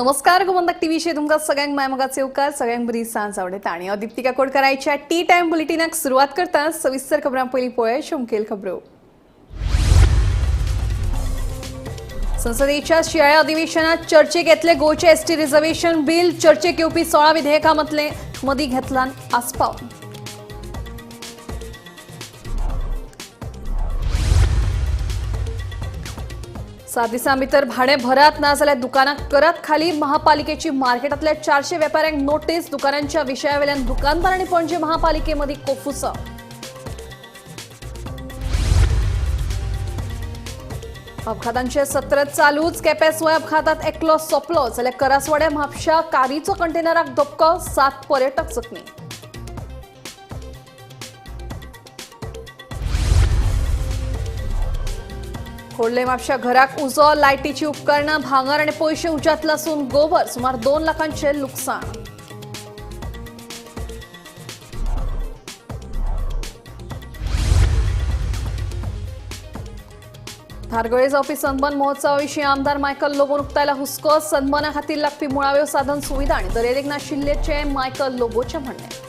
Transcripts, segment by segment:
नमस्कार, गोमंतक टीव्हीचेर तुमकां सगळ्यांक मायमोगाचे उपकार. सगळ्यांक बरी सांज आवडटा आनी हांव दीप्तिका कोडकर आयच्या टी टायम बुलेटिनाक सुरवात करता. सविस्तर खबरां पयलीं पळय मुखेल खबरो. संसदेच्या शिंयाळ्या अधिवेशनात चर्चेक येतले गोंयचे एसटी रिझर्वेशन बिल. चर्चेक येवपी 16 विधेयकां मदले मदीं घेतला आस्पाव. 7 दिसां भितर भाडें भरात ना जाल्यार दुकानां करात खाली. महापालिकेची मार्केटांतल्या 400 वेपाऱ्यांक नोटीस. दुकानांच्या विशयावेल्यान दुकानदार आनी पणजे महापालिकेमदीं कोफुसांव. अपघातांचे सत्र चालूच. केपें सुवाय अपघातात एकलो सोंपलो जाल्यार करासवाड्या म्हापशा कारीचो कंटेनराक धपको. 7 पर्यटक जखमी. खोर्ले म्हापशा घराक उजो. लायटीची उपकरणां, भांगर आनी पयशे उज्यांत लासून गोबर. सुमार 2 लाखांचें लुकसाण. धारगळे जावपी सनबर्न महोत्सवा विशीं आमदार मायकल लोबोन उक्तायला हुस्को. सनबर्ना खातीर लागपी मुळाव्यो साधन सुविधा आनी दर्यादेग नाशिल्ल्याचें मायकल लोबोचें म्हणणें.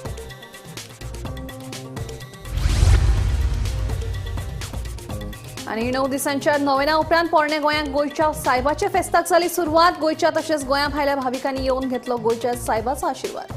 आनी 9 दिसांच्या नोवेना उपरांत पोरणे गोंयांत गोंयच्या सायबाच्या फेस्ताक जाली सुरवात. गोंयच्या तशेंच गोंया भायल्या भाविकांनी येवन घेतलो गोंयच्या सायबाचो आशिर्वाद.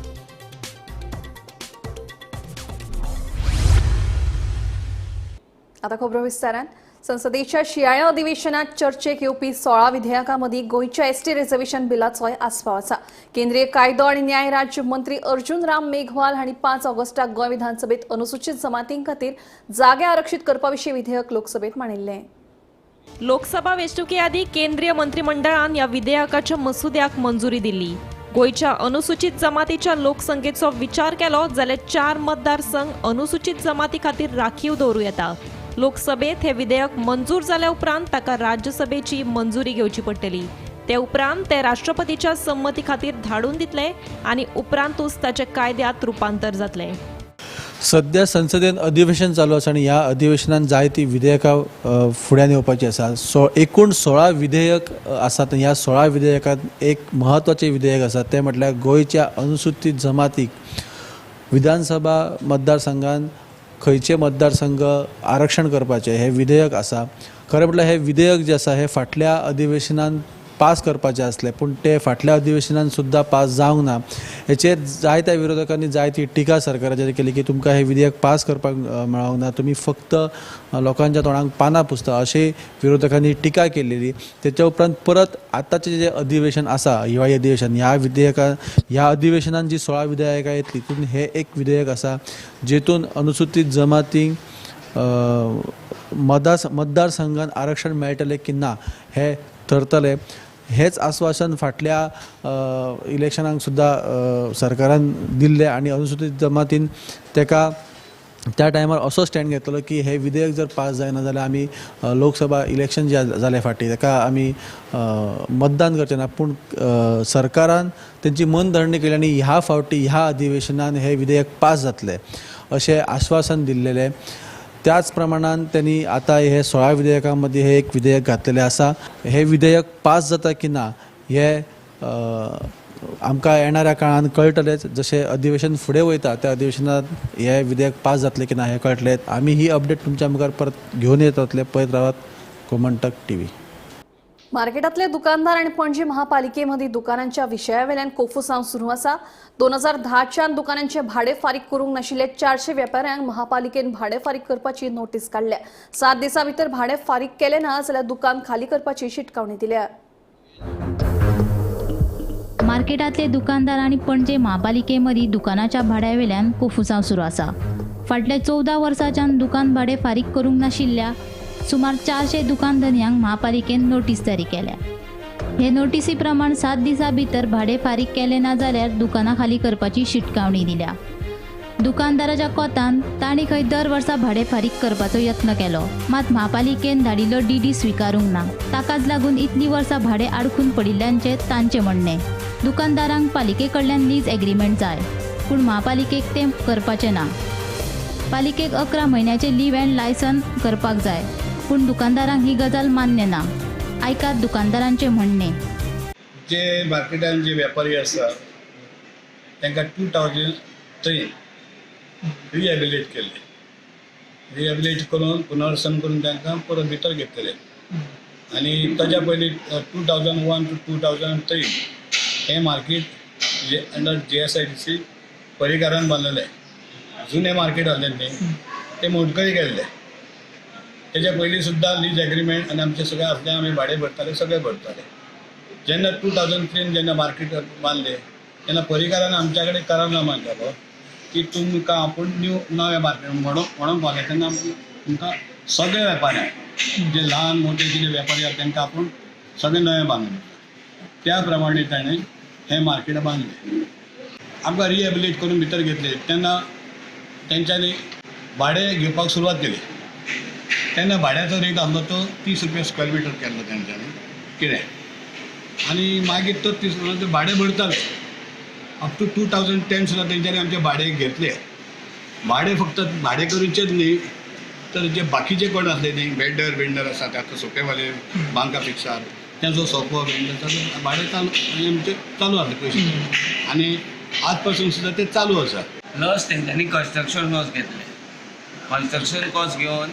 आतां खबरो विस्तारान. संसदेच्या शिंयाळ्या अधिवेशनात चर्चेक येवपी 16 विधेयकां मदीं गोंयच्या एसटी रिझर्वेशन बिलाचोय आस्पाव आसा. केंद्रीय कायदो आनी न्याय राज्य मंत्री अर्जुन राम मेघवाल हांणी 5 ऑगस्टाक गोंय विधानसभेत अनुसूचित जमातीं खातीर जागे आरक्षीत करपा विशीं विधेयक लोकसभेत मांडिल्लें. लोकसभा वेंचणुके आदीं केंद्रीय मंत्रिमंडळान ह्या विधेयकाच्या मसुद्याक मंजुरी दिल्ली. गोंयच्या अनुसूचित जमातीच्या लोकसंख्येचो विचार केलो जाल्यार 4 मतदारसंघ अनुसूचित जमाती खातीर राखीव दवरूं येता. लोकसभेत हे विधेयक मंजूर जाल्या उपरांत ताका राज्यसभेची मंजुरी घेवची पडटली. ते उपरांत ते राष्ट्रपतीच्या संमती खातीर धाडून दितले आनी उपरांतूच ताचे कायद्यात रुपांतर जातलें. सध्या संसदेन अधिवेशन चालू आसा आनी ह्या अधिवेशनान जायती विधेयकां फुड्यान येवपाची आसा. एकूण 16 विधेयक आसात. ह्या 16 विधेयकांत एक म्हत्वाचें विधेयक आसा तें म्हटल्यार गोंयच्या अनुसूचित जमातीक विधानसभा मतदारसंघान खंयचे मतदारसंघ आरक्षण करपाचें हें विधेयक आसा. खरें म्हटल्यार हें विधेयक जें आसा हें फाटल्या अधिवेशनान पास करपाचें आसलें, पूण तें फाटल्या अधिवेशनान सुद्दां पास जावंक ना. हेचेर जायत्या विरोधकांनी जायती टिका सरकाराचेर केली की तुमकां हें विधेयक पास करपाक मेळोंक ना, तुमी फक्त लोकांच्या तोंडाक पानां पुसता अशें विरोधकांनी टिका केलेली. तेच्या उपरांत परत आतांचें जें अधिवेशन आसा हिवाळी अधिवेशन, ह्या विधेयका ह्या अधिवेशनान जी 16 विधेयकां येतली तितून हें एक विधेयक आसा जेतून अनुसूचित जमातींक मतदारसंघान आरक्षण मेळटलें की ना हें थरतलें. हेच आश्वासन फाटल्या इलेक्शनाक सुद्दां सरकारान दिल्लें आनी अनुसूचित जमातीन तेका त्या टायमार असो स्टँड घेतलो की हें विधेयक जर पास जायना जाल्यार आमी लोकसभा इलेक्शन जे जालें फाटीं तेका आमी मतदान करचें ना. पूण सरकारान तेंची मनधरणी केली आनी ह्या फावटी ह्या अधिवेशनान हें विधेयक पास जातलें अशें आश्वासन दिल्लेलें. त्याच प्रमाणान त्यांनी आतां हे 16 विधेयकां मदीं हे एक विधेयक घातलेलें आसा. हे विधेयक पास जाता की ना हे आमकां येणाऱ्या काळान कळटलेंच. जशें अधिवेशन फुडें वयता त्या अधिवेशनांत हे विधेयक पास जातलें की ना हें कळटलें. आमी ही अपडेट तुमच्या मुखार परत घेवन येतले. पळयत रावात गोमंतक टीव्ही. मार्केटांतले दुकानदार आनी पणजी महापालिकेमदीं दुकानांच्या विशयावेल्यान कोफुसांव सुरू आसा. 2010च्यान दुकानांचे भाडें फारीक करूंक नाशिल्ले 400 वेपाऱ्यांक महापालिकेन भाडें फारीक करपाची नोटीस काडल्या. 7 दिसां भितर भाडें फारीक केलें ना जाल्यार दुकान खाली करपाची शिटकावणी दिल्या. मार्केटांतले दुकानदार आनी पणजे महापालिकेमदीं दुकानाच्या भाड्यावेल्यान कोफुसांव सुरू आसा. फाटल्या 14 वर्सांच्यान दुकान भाडें फारीक करूंक नाशिल्ल्या सुमार 400 दुकानधनयांक महापालिकेन नोटीस जारी केल्या. हे नोटीसी प्रमाण 7 दिसां भितर भाडें फारीक केलें ना जाल्यार दुकानां खाली करपाची शिटकावणी दिल्या. दुकानदाराच्या कोतान तांणी खंय दर वर्सा भाडें फारीक करपाचो यत्न केलो, मात महापालिकेन धाडिल्लो डीडी स्विकारूंक ना. ताकाच लागून इतलीं वर्सां भाडें आडखून पडिल्ल्याचें तांचें म्हणणें. दुकानदारांक पालिके कडल्यान लीज एग्रीमेंट जाय, पूण महापालिकेक तें करपाचें ना. पालिकेक 11 म्हयन्याचें लीव अँड लायसन करपाक जाय, पूण दुकानदारांक ही गजाल मान्य ना. आयकात दुकानदारांचें म्हणणें. जे मार्केटान जे व्यापारी आसा तांकां 2003 रिहेबिलिटेट केल्ले. रिहेबिलिटेट करून पुनर्वसन करून तांकां परत भितर घेतलेले आनी ताच्या पयलीं 2001 टू 2003 हें मार्केट जे अंडर GSIDC परिकारान बांदलेलें. जुनें मार्केट आहलें न्ही तें मोडकळी गेल्लें. तेच्या पयलीं सुद्दां लीज एग्रीमेंट आनी आमचें सगळें आसलें, आमी भाडें भरताले, सगळें भरताले. जेन्ना 2003 जेन्ना मार्केट बांदलें तेन्ना परिकारान आमच्या कडेन करारनामा केलो की तुमकां आपूण न्यू नवें मार्केट म्हणून पावलें तेन्ना तुमकां सगळे वेपाऱ्यांक जे ल्हान मोठे कितें वेपारी आसा तांकां आपूण सगळें नवें बांदून दिता. त्या प्रमाणे ताणें हें मार्केट बांदलें. आमकां रिहेबिलिटेट करून भितर घेतले तेन्ना तेंच्यांनी भाडें घेवपाक सुरवात केली. तेन्ना भाड्याचो रेट आसलो तो 30 रुपया स्क्वेअर मिटर केल्लो तेंच्यांनी कितें, आनी मागीर तो 30 रुपया भाडें भरताले. अप टू 2010 सुद्दां तेंच्यांनी आमचें भाडें घेतलें. भाडें फक्त भाडें करूचेच न्ही तर जे बाकीचे कोण आसले न्ही वेंडर वेंडर आसा ते आतां सोपेवाले बांका फिक्सार तेंचो सोपो वेंडर भाडें चालू आमचें चालू आसलें पयशे आनी आज पासून सुद्दां तें चालू आसा. प्लस तेंच्यांनी कन्स्ट्रक्शन कॉस्ट घेतले. कन्स्ट्रक्शन कॉस्ट घेवन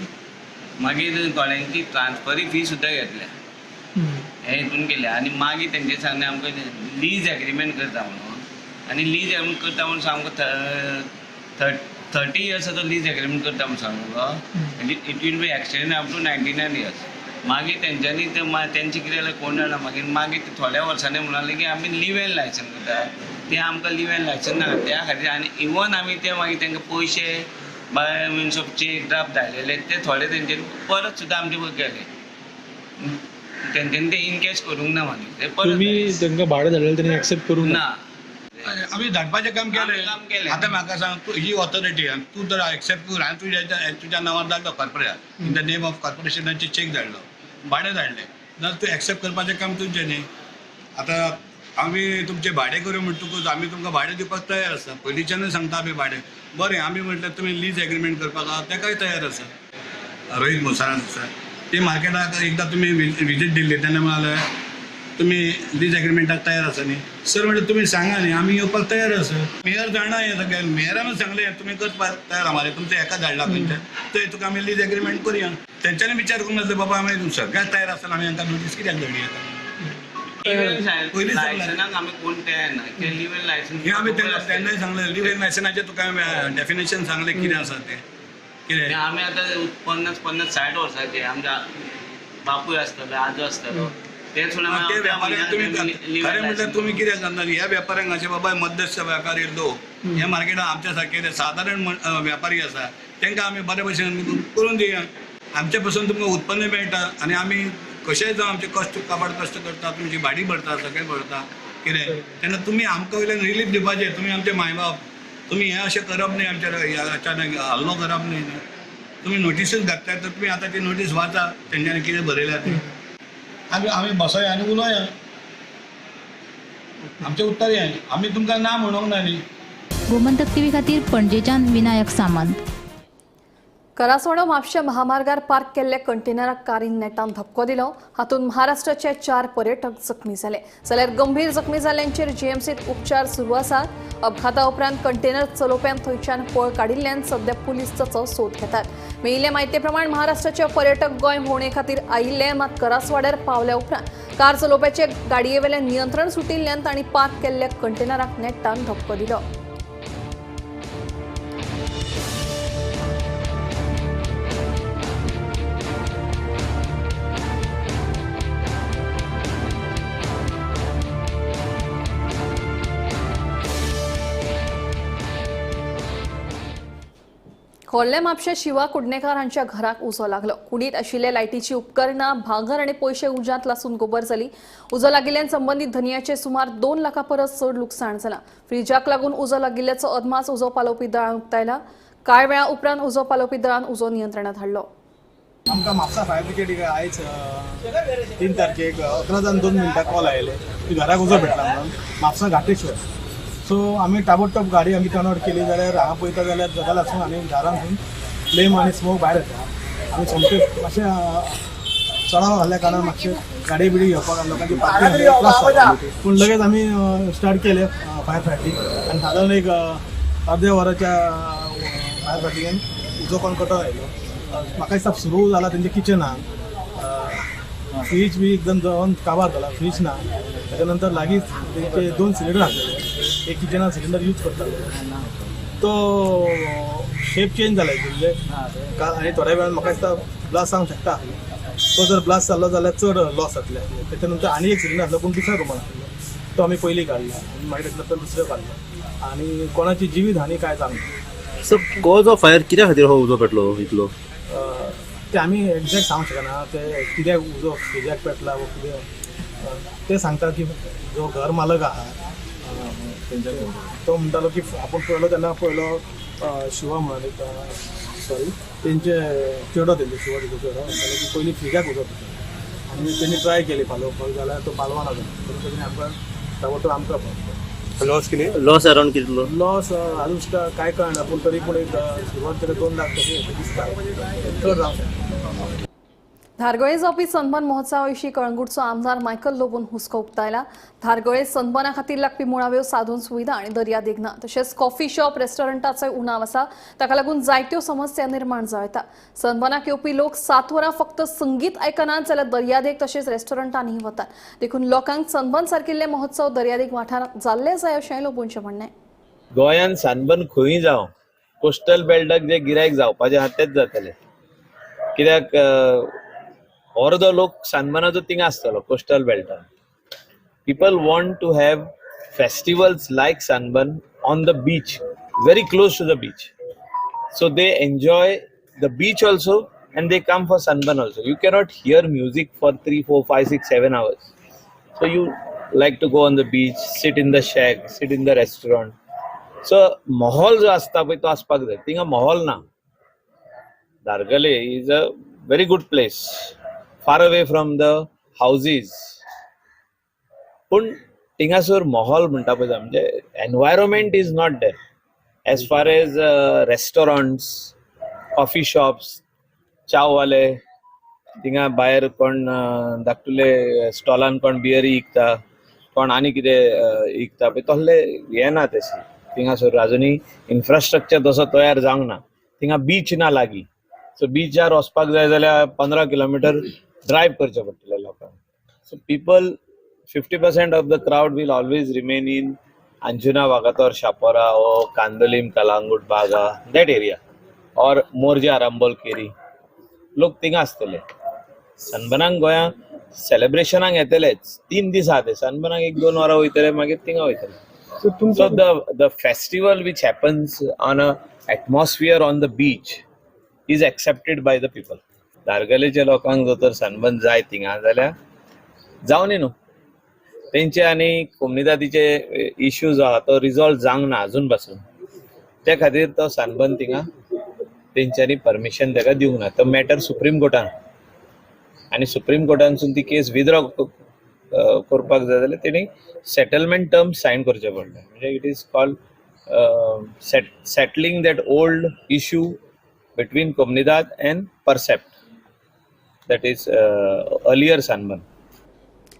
मागीर थोड्यांची ट्रान्सफरी फी सुद्दां घेतल्या. हे हितून केले आनी मागीर तेंचे सांगलें आमकां लीज एग्रीमेंट करता म्हणून, आनी लीज एग्रीमेंट करता म्हणून आमकां 30 इयर्साचो लीज एग्रीमेंट करता म्हणून सांगलो. It will be extend up to 99 years. मागीर तेंच्यांनी ते तेंचें कितें जालें कोण जाणा. मागीर मागीर थोड्या वर्सांनी म्हणाले की आमी लीव एंड लायसन्स करता. ते आमकां लीव एंड लायसन्स नाका त्या खातीर. आनी इवन आमी ते मागीर तांकां पयशे by means of cheque draft धाडलेले ते थोडे तेंच्यांनी परत सुद्दां आमचे गेले. तेंच्यांनी ते इनकॅश करूंक ना मागीर ते परत तांकां भाडें धाडलेलें तेणी एक्सेप्ट करूंक ना. आमी धाडपाचें काम केलें. आतां म्हाका सांग, तूं ही ऑथॉरिटी तूं जर एक्सेप्ट कर, हांवें तुज्या नांवार धाडलो corporation, in the name of कॉर्पोरेशनाचे check धाडलो, भाडें धाडलें, जाल्यार तूं एक्सेप्ट करपाचें काम तुजें न्ही. आतां आमी तुमचें भाडें करूं म्हणटकूच आमी तुमकां भाडें दिवपाक तयार आसा. पयलींच्यानूय सांगता आमी भाडें बरें. आमी म्हटल्यार तुमी लीज एग्रीमेंट करपाक आहा तेकाय तयार आसा. रोहीत मोसारान आसा ते मार्केटाक एकदां तुमी विजीट दिल्ली तेन्ना म्हणाले तुमी लीज एग्रीमेंटाक तयार आसा न्ही सर. म्हणल्यार तुमी सांगा न्ही, आमी येवपाक तयार आसा. मेयर जाणा हें सगळें, मेयरानूच सांगलें तुमी करपाक तयार आहा मरे, तुमचें एका धाडला खंयच्या थंय तुका आमी लीज एग्रीमेंट करुया. तेंच्यांनी विचार करूंक नासलो बाबा आमी सगळ्याक तयार आसतना आमी हांकां नोटीस कित्याक धाडया. हें आमी तेन्नाय सांगलें लीव एंड लायसनाचें तुका डेफिनेशन सांगलें कितें आसा तें कितें. आमी आतां 50 50 60 वर्सांचे आमच्या बापूय आसतलो, आजो आसतलो, ते व्यापाऱ्यांक तुमी खरें म्हणल्यार तुमी कितें सांगता ह्या व्यापाऱ्यांक अशें बाबा मध्यस्थ व्यापारी लोक ह्या मार्केटान आमच्या सारके सादारण व्यापारी आसा तांकां आमी बरे भशेन करून दिया. आमचे पासून तुमकां उत्पन्न मेळटा आनी आमी कशेंय जावं आमचे कश्ट काबाड कश्ट करता, तुमची भाडी भरता, सगळें भरता कितें, तेन्ना तुमी आमकां वयल्यान रिलीफ दिवपाचें. तुमी आमचे मायबाप, तुमी हें अशें करप न्ही, आमच्या अचानक हल्लो करप न्ही. तुमी नोटीसूच घातल्या तर तुमी आतां ती नोटीस वाचा तेंच्यांनी कितें बरयल्या तें. आमी आमी बसया आनी उलोया, आमचें उत्तर हें, आमी तुमकां ना म्हणूंक ना न्ही. गोमंतक टीव्ही खातीर पणजेच्यान विनायक सामंत. करासवाडो म्हापशा महामार्गार पार्क केल्ल्या कंटेनराक कारीन नेटान धपको दिलो. हातूंत महाराष्ट्राचे 4 पर्यटक जखमी जाले, जाल्यार गंभीर जखमी जाल्ल्यांचेर जीएमसीत उपचार सुरू आसात. अपघाता उपरांत कंटेनर चलोवप्यान थंयच्यान पळ काडिल्ल्यान सध्या पुलीस ताचो सोद घेतात. मेळिल्ले म्हायती प्रमाण महाराष्ट्राचे पर्यटक गोंय भोंवणे खातीर आयिल्ले, मात करासवाड्यार पावल्या उपरांत कार चलोवप्याचे गाडयेवेलें नियंत्रण सुटिल्ल्यान तांणी पार्क केल्ल्या कंटेनराक नेटान धपको दिलो. खोर्ले म्हापशे शिवा कुडणेकार हांच्या घराक उजो लागलो. कुडीत आशिल्ले लायटीची उपकरणां, भांगर आनी पयशे उज्यांत लासून गोबर जाली. उजो लागिल्ल्यान संबंदीत धनयाचे सुमार 2 लाखां परस चड लुकसाण जालां. फ्रिजाक लागून उजो लागिल्ल्याचो अदमास उजो पालोवपी दळान उक्तायला. कांय वेळा उपरांत उजो पालोवपी दळान उजो नियंत्रणात हाडलो. आमकां म्हापसा फायर ब्रिगेडीक आयज 3 तारखेक 11:02 कॉल आयले की घराक उजो पेटला म्हणून म्हापसा घाटेश्वर. सो आमी ताबडतोब गाडी आमी टर्न आवट केली जाल्यार हांगा पळयता जाल्यार जगालासून आनी दारांतून फ्लेम आनी स्मोक भायर येता. आमी सोमते मातशें चडाव घाल्ल्या कारणान मातशें गाडी बिडी घेवपाक लोकांची पार्किंग त्रास जाता. पूण लगेच आमी स्टार्ट केले फायर फायटींग आनी सादारण एक अर्द्या वराच्या फायर फायटिंगान उजो कोण कटो आयलो. म्हाका दिसता सुरू जाला तेंच्या किचनान, फ्रीज बी एकदम जळोन काबार जाला, फ्रीज ना. ताच्या नंतर लागींच तेंचे 2 सिलिंडर आसलेले, एक किचनान सिलिंडर यूज करताले, तो शेप चेंज जाला म्हणजे आनी थोड्या वेळान म्हाका दिसता ब्लास्ट जावंक शकता. तो जर ब्लास्ट जालो जाल्यार चड लॉस जातले आसले. त्याच्या नंतर आनी एक सिलिंडर आसलो पूण दुसऱ्या रुमान आसलो, तो आमी पयलीं काडला आनी मागीर ताच्या नंतर दुसरो काडलो आनी कोणाची जिवीत हानी काय जावंक ना. सर, कॉज ऑफ फायर कित्या खातीर हो उजो पेटलो इतलो? ते आमी एग्जॅक्ट सांगूंक शकना ते कित्याक उजो कित्याक पेटला वो कितें. ते सांगता की जो घर मालक आहा तो म्हणटालो की आपूण पळयलो तेन्ना पळयलो शिवा म्हणून एक सॉरी तेंचे चेडो, तेंचे शिवा तेंचो चेडो म्हणटालो की पयलीं फ्रिजाक उजो पेटलो आनी तेणी ट्राय केली पालोवपाक जाल्यार तो पालवाना जालो, म्हणून तेणी आमकां ताबडतोब आमकां पावलो. लॉस कितें? लॉस अरावंड कितलो? लॉस अजून सुद्दां कांय कळना, पूण तरी पूण एक सुरवात केल्यार 2 लाख तशें दिसता, चड जावंक शकता. धारगळे जावपी सनबर्न महोत्सवा विशीं कळंगूटचो आमदार मायकल लोबोन हुस्को उक्तायला. धारगळे सनबर्ना खातीर लागपी मुळाव्यो साधन सुविधा आनी दर्यादेग ना, तशेंच कॉफी शॉप रेस्टॉरंटाचोय उणाव आसा. ताका लागून जायत्यो समस्या निर्माण जावं येता. सनबर्नाक येवपी लोक 7 वरां फक्त संगीत आयकनात जाल्यार दर्यादेग तशेंच रेस्टॉरंटांनीय वतात. देखून लोकांक सनबर्न सारकिल्ले महोत्सव दर्यादेग वाठारांत जाल्ले जाय अशें लोबोनचें म्हणणें. गोंयांत सनबर्न खंय जावं, कोस्टल बेल्टाक जे गिरायक जावपाचें आहा तेच जातले. कित्याक अर्दो लोक सनबर्नाचो थिंगा आसतलो coastal बेल्टान. People want to have festivals like sunburn on the beach, very close to the beach. So they enjoy the beach also and they come for sunburn also. You cannot hear music for 3, 4, 5, 6, 7 hours. So you like to go on the beach, sit in the shack, sit in the restaurant. So माहोल जो आसता पळय तो आसपाक जाय. थिंगा माहोल ना. Dargale is a very good place, far away from the houses, पूण थिंगासर माहोल म्हणटा पळय म्हणजे environment is not there as far as restaurants, coffee shops, चाववाले थिंगा भायर कोण धाकटुले स्टॉलान कोण बियरी विकता, कोण आनी कितें विकता पळय तसले हें ना. तशें थिंगासर अजुनूय इन्फ्रास्ट्रक्चर तसो तयार जावंक ना. थिंगा बीच ना लागीं, सो बीचार वचपाक जाय जाल्यार 15 किलोमिटर ड्रायव्ह करचें पडटलें लोकांक. So people 50% of the crowd will always remain in Anjuna, Vagator, Chapora or Candolim, Calangute, Baga, that area, or Morjim, Arambol, Keri. लोक थिंगा आसतले. सनबर्नाक गोंया सेलिब्रेशनाक येतलेच, 3 दीस आहा ते. सनबर्नाक 1-2 वरां वयतले, मागीर थिंगा वयतले. So the festival which happens on a atmosphere on the beach is accepted by the people. धारगलेच्या लोकांक जर तर सनबर्न जाय थिंगा जाल्यार जावनी न्हू. तेंचे आनी कोमनिदादीचे इश्यू जो आहा तो रिजॉल्व जावंक ना अजून पासून. ते खातीर तो सनबर्न थिंगा तेंच्यांनी परमिशन ताका दिवंक ना. तो मॅटर सुप्रीम कोर्टान आनी सुप्रीम कोर्टानसून ती केस विथड्रॉ करपाक जाय जाल्यार तेणी सेटलमेंट टर्म्स सायन करचे पडले. म्हणजे it is called settling that old issue between Comunidade and Percept, that is earlier Sunburn.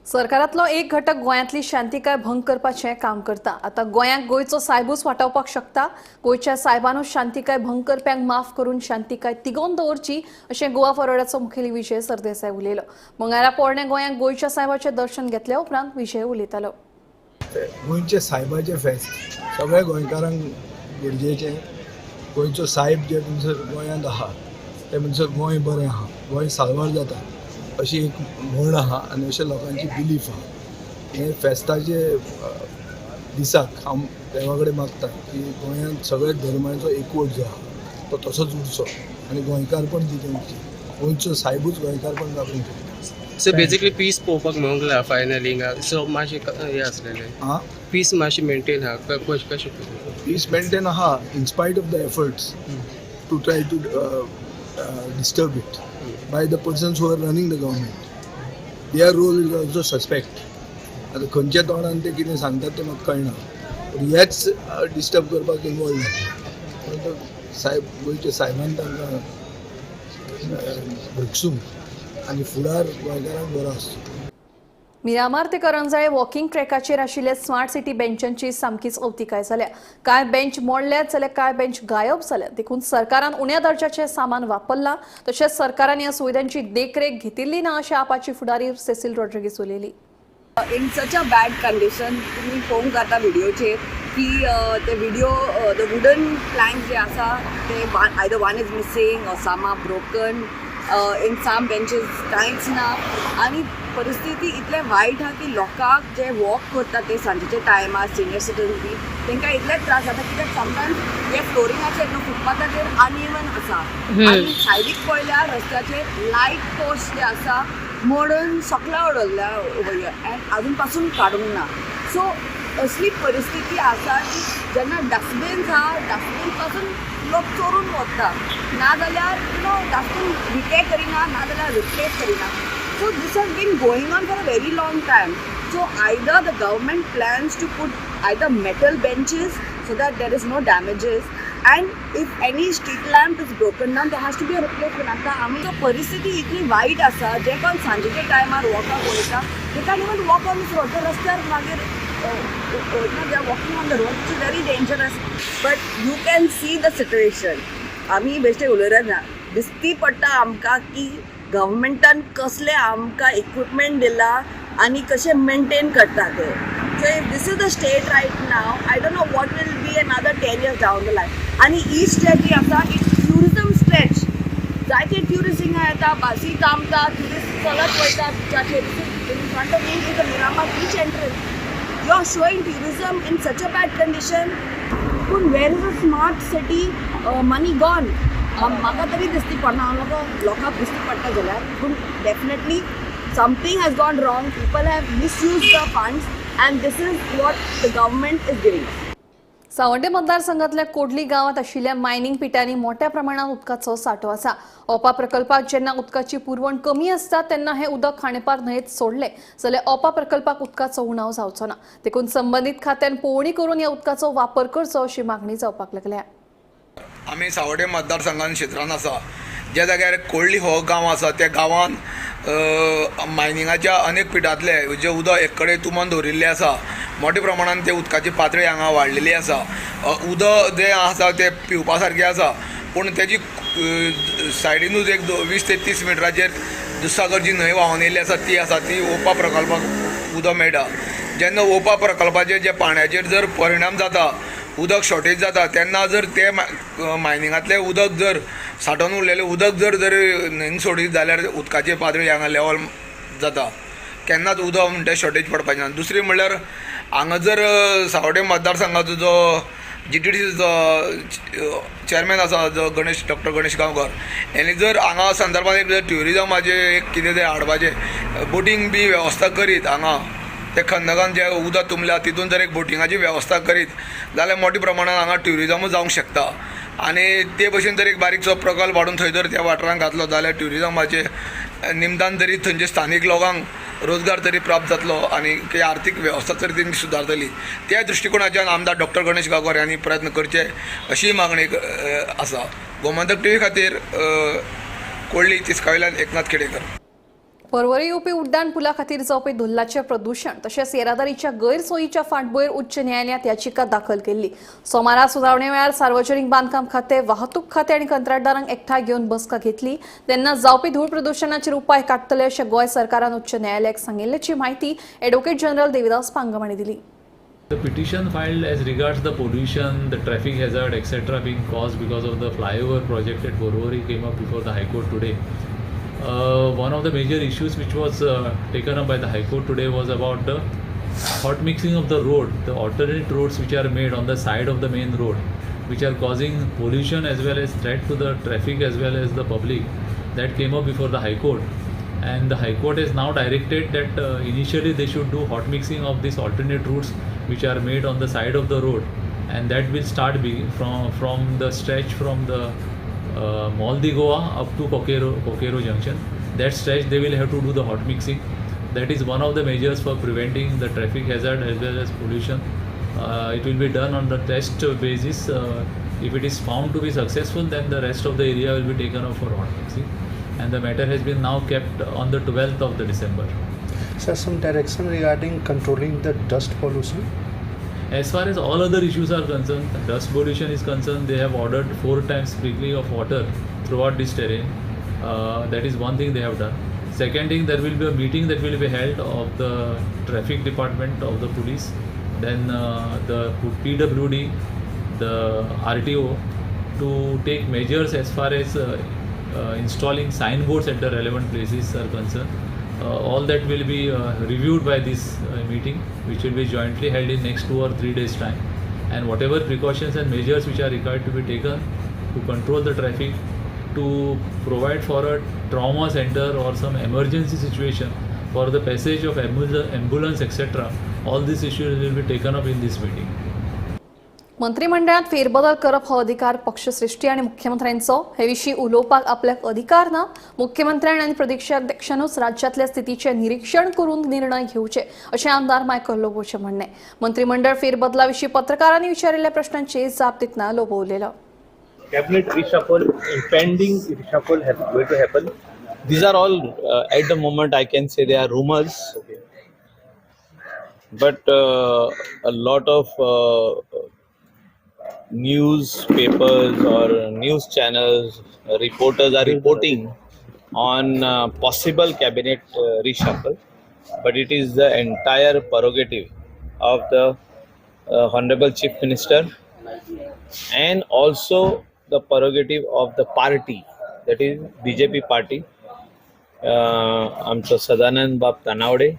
सरकारातलो एक घटक गोंयांतली शांतिकाय भंग करपाचें काम करता. आतां गोंयांक गोंयचो सायबूच वाटावपाक शकता. गोंयच्या सायबानूच शांतिकाय भंग करप्यांक माफ करून शांतिकाय तिगोवन दवरची अशें गोवा फॉरवर्डाचो मुखेली विजय सरदेसाय उलयलो. मंगळारा पोरणे गोंयांक गोंयच्या सायबाचें दर्शन घेतल्या उपरांत विजय उलयतालो. गोंयचे सायबाचें फेस्त सगळ्या गोंयकारांक गरजेचें. गोंयचो सायब जे म्हणसर गोंयांत आहा ते म्हणसर गोंय बरें आहा, गोंय साल्वार जाता अशी एक म्हण आहा आनी अशें लोकांची बिलीफ आहा. हे फेस्ताचे दिसाक हांव देवा कडेन मागता की गोंयांत सगळ्या धर्मांचो एकवट जो आहा तो तसोच उरचो आनी गोंयकारपण जितें गोंयचो सायबूच गोंयकारपण दाखोवंक शकता. सो बेसिकली पीस पळोवपाक मेळूंक ना फायनली हिंगा. सो मातशें हें आसलेलें पीस मातशें मेंटेन आहा कशें? पीस मेंटेन आहा in spite of the efforts to try to disturb it by the persons who are running the government. Their role is also suspect. आतां खंयच्या तोंडान ते कितें सांगतात तें म्हाका कळना, पूण हेच डिस्टर्ब करपाक इनवॉल्व जाले. सायब गोंयच्या सायबान तांकां भोगसूं. आनी फुडार गोंयकारांक बरो आसचो. मिरामार ते करंजाळे वॉकिंग ट्रॅकाचेर आशिल्ल्या स्मार्ट सिटी बेंचांची सामकीच अवतिकाय जाल्या. कांय बेंच मोडल्यात जाल्यार कांय बेंच गायब जाल्यात. देखून सरकारान उण्या दर्जाचें सामान वापरलां, तशेंच सरकारान ह्या सुविधांची देखरेख घेतिल्ली ना अशें आपाची फुडारी सेसील रॉड्रिगीस उलयली. In such a bad condition तुमी पळोवंक जाता व्हिडियोचेर की ते व्हिडियो the wooden Planck जे आसा ते either one is missing or some are broken, in some benches कांयच ना. आनी परिस्थिती इतलें वायट आहा की लोकांक जे वॉक करता ते सांजेच्या टायमार सिनियर सिटीजन बी तांकां इतले त्रास जाता, कित्याक समटायम्स हे फ्लोरिंगाचेर न्हू फुटपाथाचेर अनइवन आसा आनी सायडीक पळयल्यार रस्त्याचेर लायट पोस्ट जे आसा मोडून सकला उडयल्ल्या एंड अजून पासून काडूंक ना. सो असली परिस्थिती आसा की जेन्ना डस्टबीन्स आहा डस्टबीन पासून लोक चोरून वता, नाजाल्यार you know dustbin repair करिना, नाजाल्यार रिप्लेस करिना. So this has been going on for a very long time. So either the government plans to put either metal benches so that there is no damages, and if any street lamp is broken down there has to be a replacement. आतां आमी परिस्थिती इतली वायट आसा, जे कोण सांजेच्या टायमार वॉकाक वयता they can't even walk on this road. रस्त्यार मागीर वयतना they are walking on the road, which is very dangerous. But you can see the situation. आमी बेश्टे उलयले ना, दिसती पडटा आमकां की गव्हर्मेंटान कसले आमकां इक्विपमेंट दिला आनी कशें मेंटेन करता ते. So if this is the state right now, I don't know what will be another 10 years down the line. आनी ही स्ट्रेच जी आसा it's tourism stretch, जायते ट्युरिस्ट हिंगा येता, बासी थांबता, ट्युरिस्ट चलत वयता बिचाचेर. In front of me is the Miramar beach entrance. You are showing tourism in such a bad condition. पूण where is a smart city money gone? म्हाका तरी दिसती पडना, हांव लोकांक दिसती पडटा जाल्यार, पूण definitely something has gone wrong. People have misused the funds and this is what the government is giving. Savonda मतदारसंघातल्या कोडली गावात आशिल्ल्या मायनिंग पिटांनी मोठ्या प्रमाणात उदकाचो सांठो आसा. ओपा प्रकल्पाक जेन्ना उदकाची पुरवण कमी आसता तेन्ना हे उदक खांडेपार न्हंयेत सोडले जाल्यार ओपा प्रकल्पाक उदकाचो उणाव जावचो ना. देखून संबंदीत खात्यान पळोवणी करून ह्या उदकाचो वापर करचो अशी मागणी जावपाक लागल्या. आमी सावड्डे मतदारसंघान क्षेत्रान आसा, ज्या जाग्यार कोडली हो गांव आसा त्या गांवान मायनिंगाच्या अनेक पिटांतले जे उदक एक कडेन तुंबून दवरिल्लें आसा, मोठ्या प्रमाणान ते उदकाची पातळी हांगा वाडलेली आसा. उदक जें आसा तें पिवपा सारकें आसा, पूण तेजी सायडीनूच एक 20 ते 30 मिटराचेर दुधसागर जी न्हंय व्हांवन येयल्ली आसा ती ओपा प्रकल्पाक उदक मेळटा. जेन्ना ओपा प्रकल्पाचेर जे पाण्याचेर जर परिणाम जाता, उदक शॉर्टेज जाता, तेन्ना जर ते मायनिंगांतलें उदक जर सांठोवन उरलेलें उदक जर जर न्हंयेन सोडीत जाल्यार उदकाची पातळी हांगा लेवल जाता, केन्नाच उदक म्हणटा शॉर्टेज पडपाचें ना. दुसरी म्हणल्यार हांगा जर सावड्डे मतदारसंघाचो जो GTDCचो चेअरमॅन आसा जो गणेश डॉक्टर गणेश गांवकर हेणी जर हांगा संदर्भात एक ट्युरिजमाचें एक कितें तरी हाडपाचें बोटींग बी वेवस्था करीत, हांगा ते खंदकान जे उदक तुंबल्या तितून जर एक बोटिंगाची वेवस्था करीत जाल्यार मोठ्या प्रमाणान हांगा ट्युरिजमूय जावंक शकता. आनी ते भशेन जर एक बारीकसो प्रकल्प हाडून थंय जर त्या वाठारांत घातलो जाल्यार ट्युरिजमाचे निमतान तरी थंयचे स्थानीक लोकांक रोजगार तरी प्राप्त जातलो आनी आर्थीक वेवस्था तरी तेंची सुदारतली. त्या दृश्टिकोणाच्यान आमदार डॉक्टर गणेश गांवकर हांणी प्रयत्न करचे अशी मागणी आसा. गोमंतक टीव्ही खातीर कोडली तिस्कावयल्यान एकनाथ खेडेकर. पर्वरी येवपी उड्डाण पुला खातीर जावपी धुल्लाचें प्रदूशण तशेंच येरादारीच्या गैरसोयीच्या फाटभुंयेर उच्च न्यायालयांत याचिका दाखल केल्ली. सोमारा सुनावणे वेळार सार्वजनिक बांदकाम खातें, वाहतूक खातें आनी कंत्राटदारांक एकठांय घेवन बसका घेतली. तेन्ना जावपी धूळ प्रदूशणाचेर उपाय काडटले अशें गोंय सरकारान उच्च न्यायालयाक सांगिल्ल्याची म्हायती एडवोकेट जनरल देविदास पांगम हांणी दिली. The petition filed as regards the pollution, the traffic hazard, etc. being caused because of the flyover project at Porvorim came up before the High Court today. One of the major issues which was taken up by the High Court today was about the hot mixing of the road, the alternate roads which are made on the side of the main road, which are causing pollution as well as threat to the traffic as well as the public. That came up before the High Court, and the High Court has now directed that initially they should do hot mixing of these alternate routes which are made on the side of the road, and that will start from the stretch from the Mall de Goa up to Coqueiro Junction. That stretch they will have to do the hot mixing. That is one of the measures for preventing the traffic hazard as well as pollution. It will be done on the test basis. If it is found to be successful, then the rest of the area will be taken up for hot mixing. and the matter has been now kept on the 12th of the December. Sir, some direction regarding controlling the dust pollution? As far as all other issues are concerned, dust pollution is concerned, they have ordered 4 times sprinkling of water throughout this terrain. That is one thing they have done. Second thing, there will be a meeting that will be held of the traffic department of the police, then the PWD, the RTO, to take measures as far as installing signboards at the relevant places are concerned. All that will be reviewed by this meeting, which will be jointly held in next 2 or 3 days time, and whatever precautions and measures which are required to be taken to control the traffic, to provide for a trauma center or some emergency situation for the passage of ambulance, etc. All these issues will be taken up in this meeting. मंत्रिमंडळात फेरबदल करप हो अधिकार पक्षश्रेष्ठी आणि मुख्यमंत्र्यांचो. हे विशीं उलोवपाक आपल्याक अधिकार ना. मुख्यमंत्र्यान आनी प्रदेशाध्यक्षानूच राज्यांतल्या स्थितीचें निरीक्षण करून निर्णय घेवचे अशें आमदार मायकल लोबोचें म्हणणें. मंत्रिमंडळ फेरबदला विशीं पत्रकारांनी विचारिल्ल्या प्रश्नांचेर जाप दितना लोबो उलयलो. Cabinet reshuffle, impending reshuffle has going to happen. These are all at the moment I can say they are rumors. Okay. But a lot of newspapers or news channels, reporters are reporting on possible cabinet reshuffle, but it is the entire prerogative of the Honorable Chief Minister and also the prerogative of the party, that is BJP party, Amcho Sadanand Bab Tanavade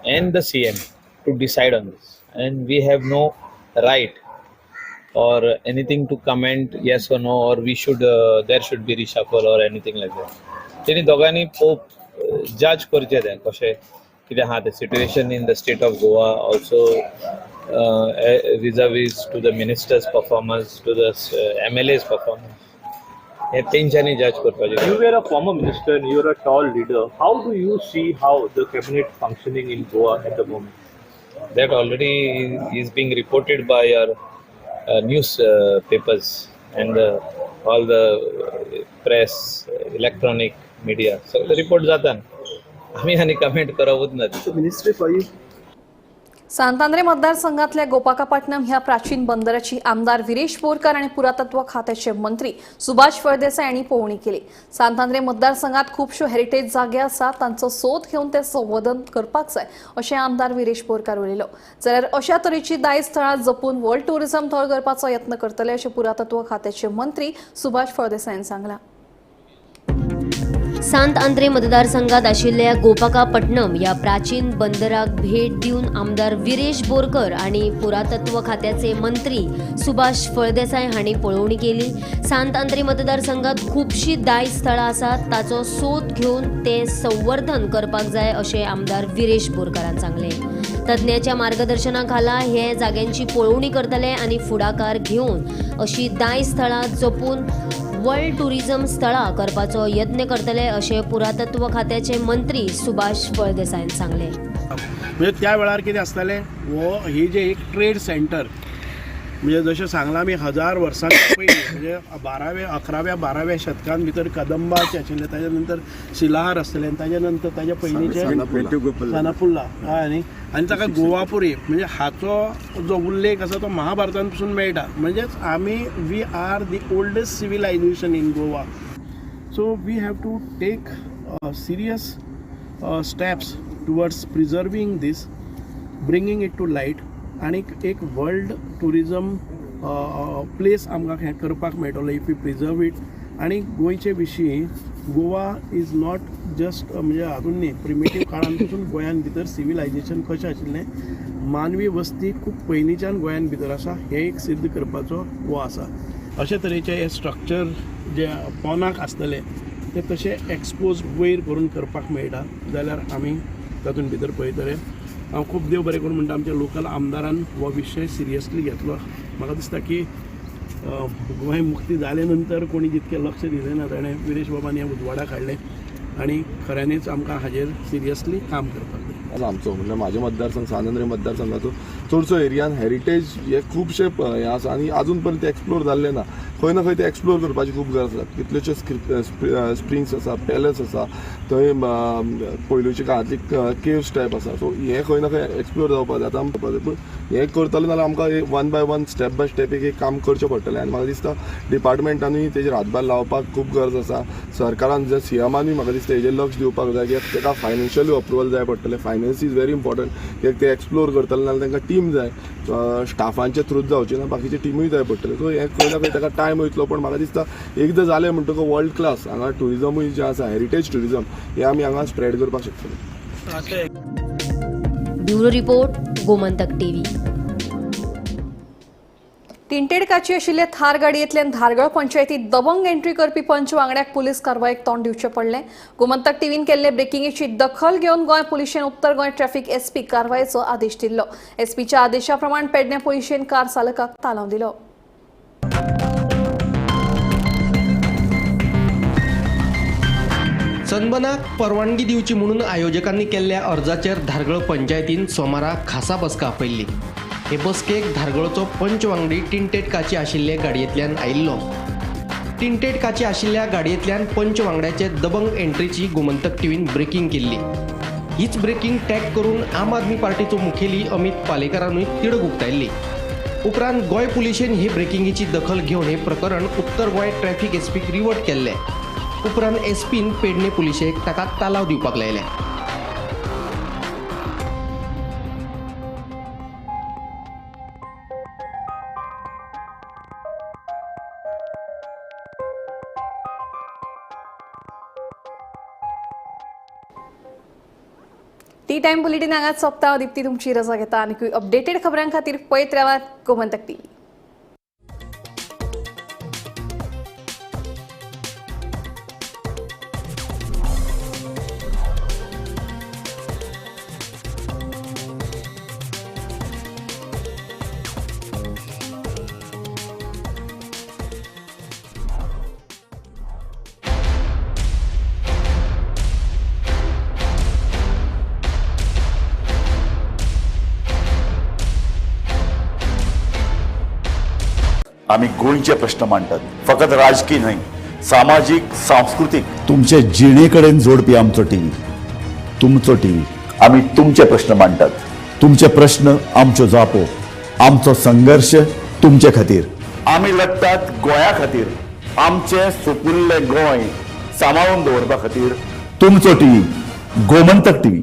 and the CM to decide on this, and we have no right or anything to comment yes or no, or we should there should be reshuffle or anything like that. Teni dogani pope judge karche te kashe kite ha the situation in the state of Goa also vis-a-vis to the ministers performance, to the MLAs performance. हे तेंच्यांनी जज करपाचें. You were a former minister and you are a tall leader. How do you see how the cabinet functioning in Goa at the moment? That already is being reported by our news papers and all the press, electronic media. So the report जाता आमी आनी comment करपूच ना. Ministry for you. Santandrem मतदारसंघातल्या गोपाकापट्टणम ह्या प्राचीन बंदराची आमदार विरेश बोरकर आणि पुरातत्व खात्याचे मंत्री सुभाष फळदेसाय यांनी पळोवणी केली. सांतांद्रे मतदारसंघात खूपश्यो हेरिटेज जागे आसात, तांचो सोद घेवन ते संवर्धन करपाक जाय अशें आमदार विरेश बोरकर उलयलो. जाल्यार अशा तरेची दायज थळां जपून वर्ल्ड टुरिझम थळ करपाचो यत्न करतले अशें पुरातत्व खात्याचे मंत्री सुभाष फळदेसाय यांनी सांगलां. सांत आंद्रे मतदारसंघात आशिल्ल्या गोपाकापट्टणम ह्या प्राचीन बंदराक भेट दिवन आमदार विरेश बोरकर आनी पुरातत्व खात्याचे मंत्री सुभाष फळदेसाय हांणी पळोवणी केली. सांत आंद्रे मतदारसंघात खुबशीं दायज स्थळां आसात, ताचो सोद घेवन ते संवर्धन करपाक जाय अशें आमदार विरेश बोरकरान सांगलें. तज्ञाच्या मार्गदर्शना खाला हे जाग्यांची पळोवणी करतले आनी फुडाकार घेवन अशी दायज स्थळां जपून वर्ल्ड टुरिझम स्थळां करपाचो यत्न करतले अशें पुरातत्व खात्याचे मंत्री सुभाष फळदेसायन सांगलें. म्हणजे त्या वेळार कितें आसतालें, हो ही जे एक ट्रेड सेंटर, म्हणजे जशें सांगलां आमी 1000 वर्सांच्या पयलीं, म्हणजे 12व्या 11व्या 12व्या शतकान भितर कदंबाचे आशिल्ले, ताच्या नंतर शिलाहार आसतले आनी ताच्या नंतर ताच्या पयलींचे सानापुल्ला हय न्ही, आनी ताका गोवापुरी, म्हणजे हाचो जो उल्लेख आसा तो महाभारतान पसून मेळटा. म्हणजेच आमी we are the oldest civilization in Goa. So we have to take serious steps towards preserving this, bringing it to light, आनी एक वर्ल्ड टुरिजम प्लेस आमकां हें करपाक मेळटलो if you preserve it. आनी गोंयचे विशीं गोवा is not just म्हणजे हातून न्ही, प्रिमिटीव काळान पसून गोंयान भितर सिविलायझेशन कशें आशिल्लें, मानवी वस्ती खूब पयलींच्यान गोंयान भितर आसा हें एक सिद्ध करपाचो हो आसा. अशे तरेचे हे स्ट्रक्चर जे पोनाक आसतले ते तशे एक्सपोज वयर करून करपाक मेळटा जाल्यार आमी तातूंत भितर पळयतले. हांव खूब देव बरें करूं म्हणटा आमच्या लोकल आमदारान हो विशय सिरियसली घेतलो. म्हाका दिसता की गोंय मुक्ती जाले नंतर कोणी जितकें लक्ष दिलें ना ताणें विरेश बाबान हें उजवाडाक हाडलें आनी खऱ्यांनीच आमकां हाजेर सिरियसली काम करपाक जाय. आमचो म्हणजे म्हाजे मतदारसंघ सांत आंद्रे मतदारसंघाचो चडसो एरियान हेरिटेज हे खुबशे हें आसा आनी आजून पर्यंत ते एक्सप्लोर जाल्ले ना. खंय ना खंय ते एक्सप्लोर करपाची खूब गरज आसा. कितलेशे स्प्रिंग्स आसा, पॅलस आसा, थंय पयलुच्या काळांतली केव्स टायप आसा. सो हें खंय ना खंय एक्सप्लोर जावपाक जाय. आतां पूण हें करतले जाल्यार आमकां one by one, step by step एक एक काम करचें पडटलें. आनी म्हाका दिसता डिपार्टमेंटानूय तेजेर हातभार लावपाक खूब गरज आसा. सरकारान, जर सीएमानूय म्हाका दिसता हेजेर लक्ष दिवपाक जाय की ताका फायनान्शियली अप्रुवल जाय पडटलें. फायनान्स is very important कित्याक ते एक्सप्लोर करतले नाल्यार तांकां टीम जाय, स्टाफांचे थ्रूच जावचे ना, बाकीचे टिमूय जाय पडटले. सो हें खंय ना खंय ताका टायम वयतलो, पण म्हाका दिसता एकदां जालें म्हणटकच वर्ल्ड क्लास हांगा ट्युरिजमूय जें आसा, हेरिटेज ट्युरिजम हें आमी हांगा स्प्रेड करपाक शकतले. Bureau report, Gomantak TV. Tinted काची आशिल्ले थार गाडयेंतल्यान धारगळ पंचायतीत दबंग एंट्री करपी पंच वांगड्याक पुलीस कारवायेक तोंड दिवचें पडलें. गोमंतक टीव्हीन केल्ले ब्रेकिंगेची दखल घेवन गोंय पुलिशेन उत्तर गोंय ट्रॅफिक एसपी कारवायेचो आदेश दिल्लो. एसपीच्या आदेशा प्रमाण पेडणे पुलिशेन कार चालकाक तालाव दिलो. सनबर्नाक परवानगी दिवची म्हणून आयोजकांनी केल्ल्या अर्जाचेर धारगळ पंचायतीन सोमारा खासा बसका आपयल्ली. हे बसकेक धारगळचो पंच वांगडी टिंटेड काची आशिल्ले गाडयेंतल्यान आयिल्लो. टिंटेड काची आशिल्ल्या गाडयेंतल्यान पंच वांगड्याचे दबंग एंट्रीची गोमंतक टीव्हीन ब्रेकिंग केल्ली. हीच ब्रेकिंग टॅग करून आम आदमी पार्टीचो मुखेली अमित पालेकारानूय तिडक उक्तायल्ली. उपरांत गोंय पुलिशेन ही ब्रेकिंगेची दखल घेवन हे प्रकरण उत्तर गोंय ट्रॅफिक एसपीक रिवर्ट केल्लें. उपरांत एसपीन पेडणे पुलिशेक ताका तालाव दिवपाक लायले. टी टायम बुलेटिन हांगाच सोंपता. दीप्ती तुमची रजा घेता आनी अपडेटेड खबरां खातीर पळयत रावात गोमंतक टीव्ही. आमी गोंयचे प्रश्न मांडटात, फकत राजकीय न्हय, सामाजीक, सांस्कृतीक, तुमचे जिणे कडेन जोडपी आमचो टीव्ही, तुमचो टीव्ही. आमी तुमचे प्रश्न मांडटात, तुमचे प्रश्न आमच्यो जापो, आमचो संघर्श तुमचे खातीर. आमी लढटात गोंया खातीर, आमचें सुपुल्लें गोंय सांबाळून दवरपा खातीर. तुमचो टीव्ही, गोमंतक टीव्ही.